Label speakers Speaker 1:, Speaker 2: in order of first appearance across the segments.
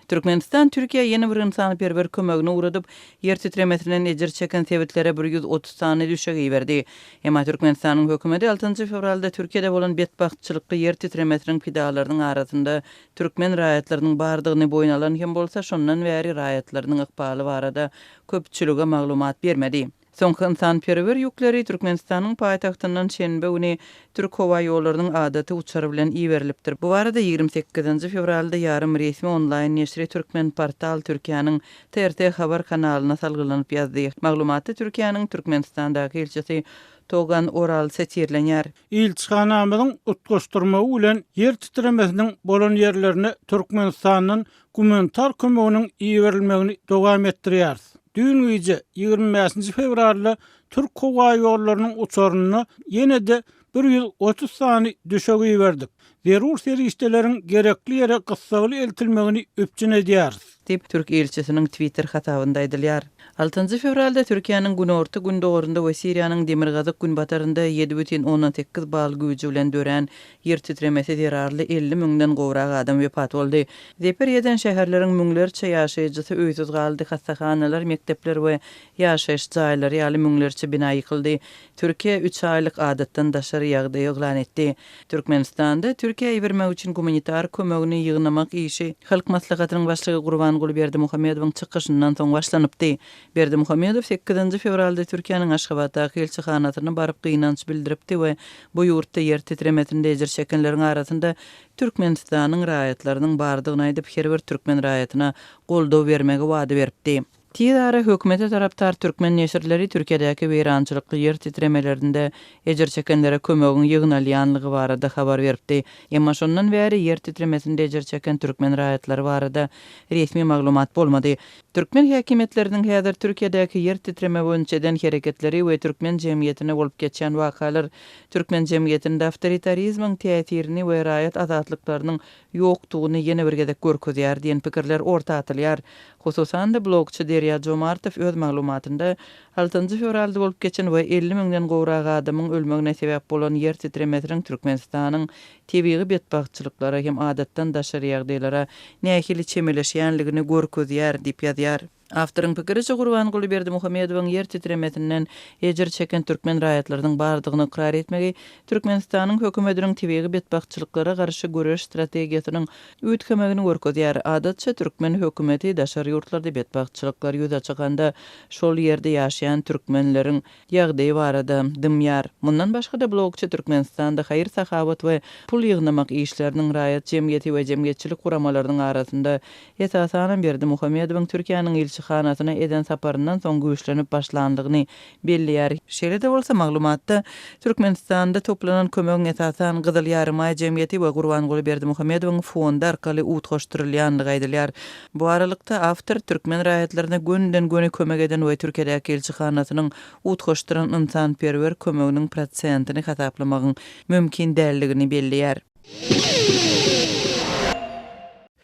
Speaker 1: Türkmenistan Türkiýä ýene bir ynsanperwer kömegini ugradyp, ýer titremesinden ejir çeken sebitlere 130 sany düşek iberdi. Emma Türkmenistanyň hökümeti altynjy fewralda Türkiýede bolan betbagtçylykly ýer titremesiniň pidalarynyň arasynda türkmen raýatlarynyň bardygyny boýun alan hem bolsa, şondan bäri raýatlarynyň ykbaly barada köpçülige maglumat bermedi. Soňky ynsanperwer ýükleri Türkmenistanyň paýtagtyndan şenbe güni Türkhowaýollarynyň adaty uçary bilen iberilipdir. Bu barada 28-nji fewralda ýarym resmi onlaýn neşiri Türkmenportal Türkiýäniň TRT Haber kanalyna salgylanyp ýazdy. Maglumatda Türkiýäniň Türkmenistandaky ilçisi Togan Oral sitirlenýär.
Speaker 2: Ilçihanamyzyň utgaşdyrmagy bilen ýer titremesiniň bolan ýerlerine Türkmenistandan gumanitar kömeginiň iberilmegini dowam etdirýäris. Düýn gije, 25-nji fewralda Türk howaýollarynyň uçarynda ýene-de 130 sany düşek iberdik. Zerur serişdeleriň gerekli ýere gyssagly eltilmegini üpjün edýäris.
Speaker 1: Diýip, türk ilçisiniň Twitter hasabynda aýdylýar. Altynjy fewralda Türkiýäniň günorta-gündogarynda we Siriýanyň demirgazyk-günbatarynda 7,8 bal güýji bilen dörän Ýer titremesi zerarly 50 müňden gowrak adam wepat boldy. Zeper ýeten şäherleriň müňlerçe ýaşaýjysy öýsüz galdy, hassahanalar, mekdepler we ýaşaýyş jaýlary ýaly müňlerçe bina ýykyldy. Türkiýe üç aýlyk adatdan daşary ýagdaý yglan etdi. Türkmenistanda Türkiýä ibermek üçin gumanitar kömegini ýygnamak işi Halk Maslahatynyň Başlygy Gurbanguly Berdimuhamedowyň çykyşyndan soň başlanypdy. Berdimuhamedow sekizinji fewralda Türkiýäniň Aşgabatdaky ilçihanasyna baryp gynanç bildiripdi we bu ýurtda ýer titremesinde ejir çekenleriň arasynda Türkmenistanyň raýatlarynyň bardygyny aýdyp, her bir türkmen raýatyna goldaw bermegi wada beripdi. Tiz ara hökümete tarapdar türkmen neşirleri Türkiýedäki weýrançylykly ýer titremelerinde ejir çekenlere kömegiň ýygnalýanlygy barada habar beripdi. Emma şondan bäri ýer titremesinde ejir çeken türkmen raýatlary barada resmi maglumat bolmady. Türkmen häkimiýetleriniň häzir Türkiýedäki ýer titreme boýunça eden hereketleri we türkmen jemgyýetinde bolup geçýän wakalar türkmen jemgyýetinde awtoritarizmiň täsirini we raýat azatlyklarynyň ýokdugyny ýene bir gezek görkezýär diýen pikirler orta atylýar. Hususan-da, blogçy Derýa Jomartow öz maglumatynda altynjy fewralda bolup geçen we 50 müňden gowrak adamyň ölmegine sebäp bolan ýer titremesiniň Türkmenistanyň tebigy betbagtçylyklara hem adatdan daşary ýagdaýlara nähili çemeleşýänligini görkezýär diýip ýazýar. Awtoryň pikiriçe, Gurbanguly Berdimuhamedowyň ýer titremesinden ejir çeken türkmen raýatlarynyň bardygyny ykrar etmegi Türkmenistanyň hökümetiniň tebigy betbagtçylyklara garşy göreş strategiýasynyň üýtgemegini görkezýär. Adatça, türkmen hökümeti daşary ýurtlarda betbagtçylyklar ýüze çykanda, şol ýerde ýaşaýan türkmenleriň ýagdaýy barada dymýar. Mundan başga-da, blogçy Türkmenistanda haýyr-sahawat we pul ýygnamak işleriniň raýat jemgyýeti we jemgyýetçilik guramalarynyň arasynda, esasanam Berdimuhamedowyň Türkiýäniň ilçihanasyna eden saparyndan soň güýçlenip başlandygyny belleýär. Şeýle-de bolsa, maglumatda Türkmenistanda toplanan kömegiň esasan Gyzyl Ýarymaý jemgyýeti we Gurbanguly Berdimuhamedowyň fondy arkaly utgaşdyrylýandygy aýdylýar. Bu aralykda, awtor türkmen raýatlaryna gönüden-göni kömek eden we Türkiýedäki ilçihanasynyň utgaşdyran ynsanperwer kömeginiň prosentini hasaplamagyň mümkin däldigini belleýär.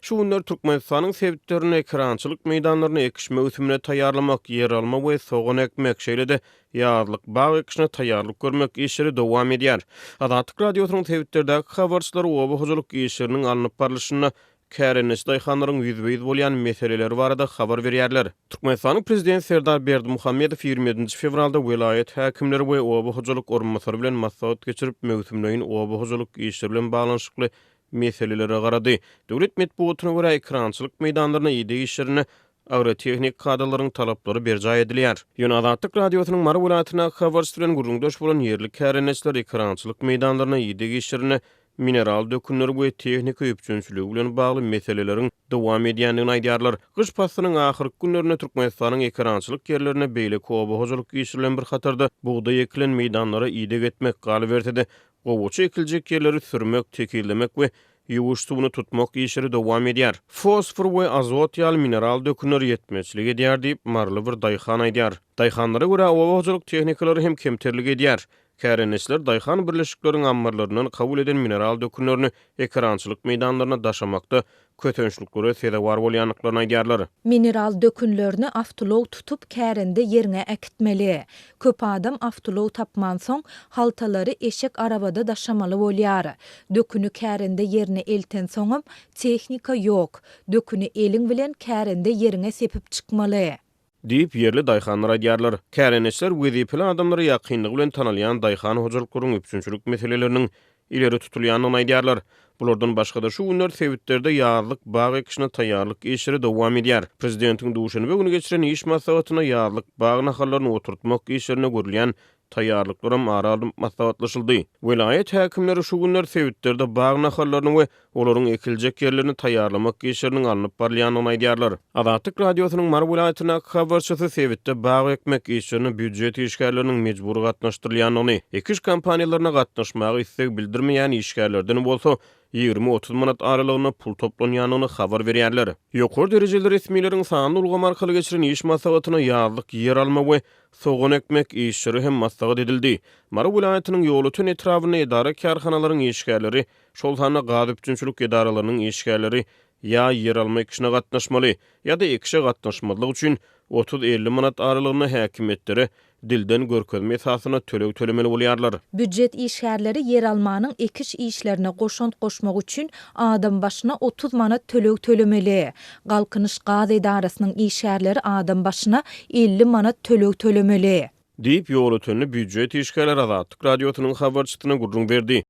Speaker 3: Şu günler Türkmenistanyň sebitlerinde ekerançylyk meýdanlaryny ekiş möwsümine taýýarlamak, ýeralma we sogan ekmek, şeýle-de ýazlyk bag ekişine taýýarlyk görmek işleri dowam edýär. Azatlyk Radiosynyň sebitlerdäki habarçylary oba hojalyk işleriniň alnyp barlyşynda kärendeçi daýhanlaryň ýüzbe-ýüz bolýan meseleleri barada habar berýärler. Türkmenistanyň Prezidenti Serdar Berdimuhamedow 27-nji fewralda welaýat häkimleri we oba hojalyk orunbasary bilen maslahat geçirip, möwsümleýin oba hojalyk işleri bilen baglanyşykly meselelere garady. Döwlet metbugatyna görä, ekerançylyk meýdanlaryna ideg işlerinde agrotehnik kadalaryň talaplary berjaý edilýär. Ýöne Azatlyk Radiosynyň Mary welaýatyndaky habarçysy bilen gürrüňdeş bolan ýerli kärendeçiler ekerançylyk meýdanlaryna ideg işlerinde mineral dökünleri we tehnika üpjünçiligi bilen bagly meseleleriň dowam edýändigini aýdýarlar. Gyş paslynyň ahyrky günlerinde Türkmenistanyň ekerançylyk ýerlerinde beýleki oba hojalyk işleri bilen bir hatarda bugdaý ekilen meýdanlara ideg etmek, galyberse-de, gowaça ekiljek ýerleri sürmek, tekizlemek we ýuwuş suwuny tutmak işleri dowam edýär. Fosfor we azot ýaly mineral dökünler ýetmezçilik edýär diýip, maryly bir daýhan aýdýar. Daýhanlara görä, oba hojalyk tehnikalary hem kemterlik edýär. Kärendeçiler daýhan birleşikleriň ammarlaryndan kabul eden mineral dökünlerini ekerançylyk meýdanlaryna daşamakda kösençliklere sezewar bolýandyklaryny aýdýarlar.
Speaker 4: Mineral dökünlerini awtoulag tutup kärende ýeriňe äkitmeli. Köp adam awtoulag tapmansoň, haltalary eşek arabada daşamaly bolýar. Döküni kärende ýerine eltensoňam, tehnika ýok. Döküni eliň bilen kärende ýeriňe sepip çykmaly.
Speaker 3: Diýip, ýerli daýhanlar aýdýarlar. Kärendeçiler wezipeli adamlara ýakynlygy bilen tanalýan daýhan hojalyklaryň üpjünçilik meseleleriniň ileri tutulýandygyny aýdýarlar. Bulardan başga-da, şu günler sebitlerde ýazlyk bag ekişine taýýarlyk işleri dowam edýär. Prezidentiň duşenbe güni geçiren iş maslahatynda ýazlyk bag nahallaryny oturtmak işlerine görülýän taýýarlyklaram ara alnyp maslahatlaşyldy. Welaýat häkimleri şu günler sebitlerde bag nahallaryny we olaryň ekiljek ýerlerini taýýarlamak işleriniň alnyp barylýandygyny aýdýarlar. Azatlyk Radiosynyň Mary welaýatyndaky habarçysy sebitde bag ekmek işlerine býujet işgärleriniň mejbury gatnaşdyrylýandygyny, ekiş kampaniýalaryna gatnaşmaga isleg bildirmeýän işgärlerden bolsa 20-30 manat aralygynda pul toplanýandygyny habar berýärler. Ýokary derejeli resmileriň sanly ulgam arkaly geçiren iş maslahatyna ýazlyk ýer alma we Sogan ekmek işleri hem maslahat edildi. Mary welaýatynyň Ýolöten etrabynda edara-kärhanalaryň işgärleri, şol sanda gaz üpjünçilik edaralarynyň işgärleri ýa ýeralma ekişine gatnaşmaly, ýa-da ekişe gatnaşmazlyk üçin 30-50 manat aralygynda häkimiýetlere dilden görkezme esasynda töleg tölemeli bolýarlar.
Speaker 4: Býujet işgärleri ýeralmanyň ekiş işlerine goşant goşmak üçin adam başyna 30 manat töleg tölemeli. Galkynyş gaz edarasynyň işgärleri adam başyna 50 manat töleg tölemeli.
Speaker 3: Diýip, ýolötenli býujet işgärleri Azatlyk Radiosynyň habarçysyna gürrüň berdi.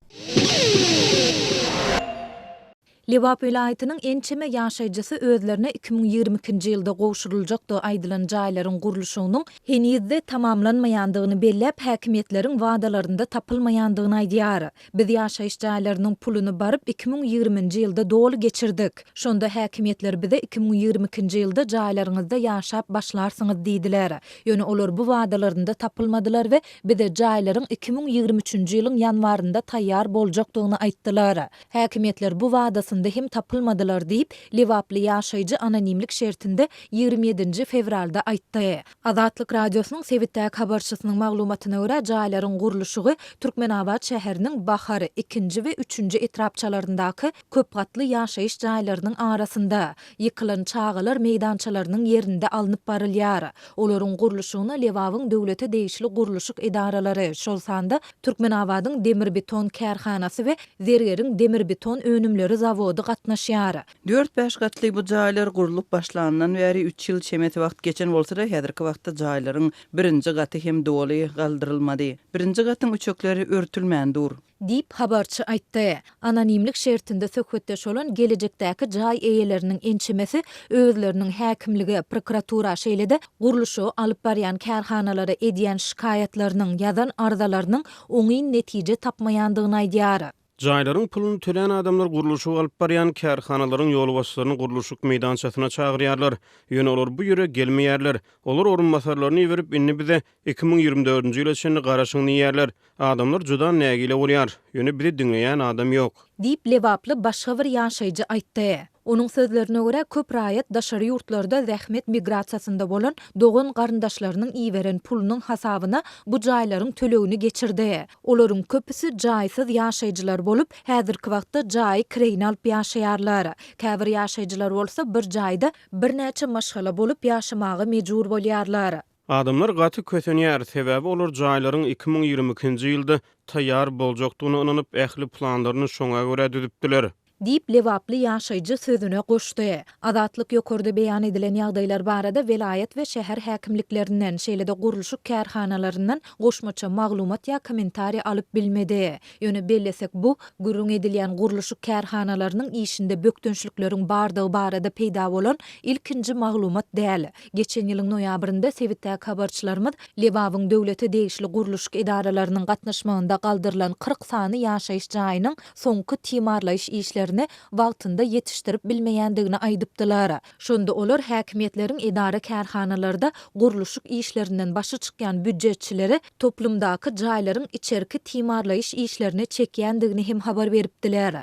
Speaker 4: Lebap welaýatynyň ençeme ýaşaýjysy özlerine 2022-nji ýylda gowşuryljakdygy aýdylan jaýlaryň gurluşygynyň heniz-de tamamlanmaýandygyny belläp, häkimiýetleriň wadalarynda tapylmaýandygyny aýdýar. Biz ýaşaýyş jaýlarynyň puluny baryp 2020-nji ýylda doly geçirdik. Şonda häkimiýetler bize 2022-nji ýylda jaýlaryňyzda ýaşap başlarsyňyz diýdiler. Ýöne olar bu wadalarynda tapylmadylar we bize jaýlaryň 2023-nji ýylyň ýanwarynda taýýar boljakdygyny aýtdylar. Häkimiýetler bu wadasynda hem tapylmadylar diýip, lebaply ýaşaýjy anonimlik şertinde 27 nji fewralda aýtdy. Azatlyk Radiosynyň sebitdäki habarçysynyň maglumatyna görä, jaýlaryň gurluşygy Türkmenabat şäheriniň Bahar, ikinji we üçünji etrapçalaryndaky köp gatly ýaşaýyş jaýlarynyň arasynda, ýykylan çagalar meýdançalarynyň ýerinde alnyp barylýar. Olaryň gurluşygyna Lebabyň döwlete degişli gurluşyk edaralary, şol sanda Türkmenabadyň demirbeton kärhanasy we Zergeriň demirbeton önümleri zawody gatnaşýar.
Speaker 1: Dört-bäş gatly bu jaýlar gurlup başlanyndan bäri üç ýyl çemesi wagt geçen bolsa-da, häzirki wagtda jaýlaryň birinji gaty hem doly galdyrylmady. Birinji gatyň üçekleri örtülmän dur.
Speaker 4: Diýip, habarçy aýtdy. Anonimlik şertinde söhbetdeş bolan gelejekdäki jaý eýeleriniň ençemesi özleriniň häkimlige, prokuratura, şeýle-de gurluşygy alyp barýan kärhanalara edýän şikaýatlarynyň, ýazan arzalarynyň oňyn netije tapmaýandygyny aýdýar.
Speaker 3: Jaýlaryň puluny tölän adamlar gurluşygy alyp barýan kärhanalaryň ýolbaşçylaryny gurluşyk meýdançasyna çagyrýarlar. Ýöne olar bu ýere gelmeýärler. Olar orunbasarlaryny iberip, indi bize 2024-nji ýyla çenli garaşyň diýýärler. Adamlar juda nägile bolýar. Ýöne bizi diňleýän adam ýok.
Speaker 4: Diýip, lebaply başga bir ýaşaýjy aýtdy. Onuň sözlerine görä, köp raýat daşary ýurtlarda zähmet migrasiýasynda bolan dogan-garyndaşlarynyň iberen pulunyň hasabyna bu jaýlaryň tölegini geçirdi. Olaryň köpüsi jaýsyz ýaşaýjylar bolup, häzirki wagtda jaýy kireýine alyp ýaşaýarlar. Käbir ýaşaýjylar bolsa bir jaýda birnäçe maşgala bolup ýaşamaga mejbur bolýarlar.
Speaker 3: Adamlar gaty kösenýär, sebäbi olar jaýlaryň 2022-nji ýylda taýýar boljakdygyna ynanyp, ähli planlaryny şoňa görä düzüpdiler.
Speaker 4: Diýip, lebaply ýaşaýjy sözüne goşdy. Azatlyk ýokarda beýan edilen ýagdaýlar barada welaýat we şäher häkimliklerinden, şeýle-de gurluşyk kärhanalaryndan goşmaça maglumat ýa kommentariý alyp bilmedi. Ýöne bellesek, bu, gürrüň edilýän gurluşyk kärhanalarynyň işinde bökdençlikleriň bardygy barada peýda bolan ilkinji maglumat däl. Geçen ýylyň noýabrynda sebitdäki habarçylarymyz Lebabyň döwlete degişli gurluşyk edaralarynyň gatnaşmagynda galdyrylan 40 sany ýaşaýyş jaýynyň soňky timarlaýyş işlerini wagtynda ýetişdirip bilmeýändigini aýdypdylar. Şonda olar häkimiýetleriň edara-kärhanalarda gurluşyk işlerinden başy çykýan býujetçileri toplumdaky jaýlaryň içerki timarlaýyş işlerine çekýändigini hem habar beripdiler.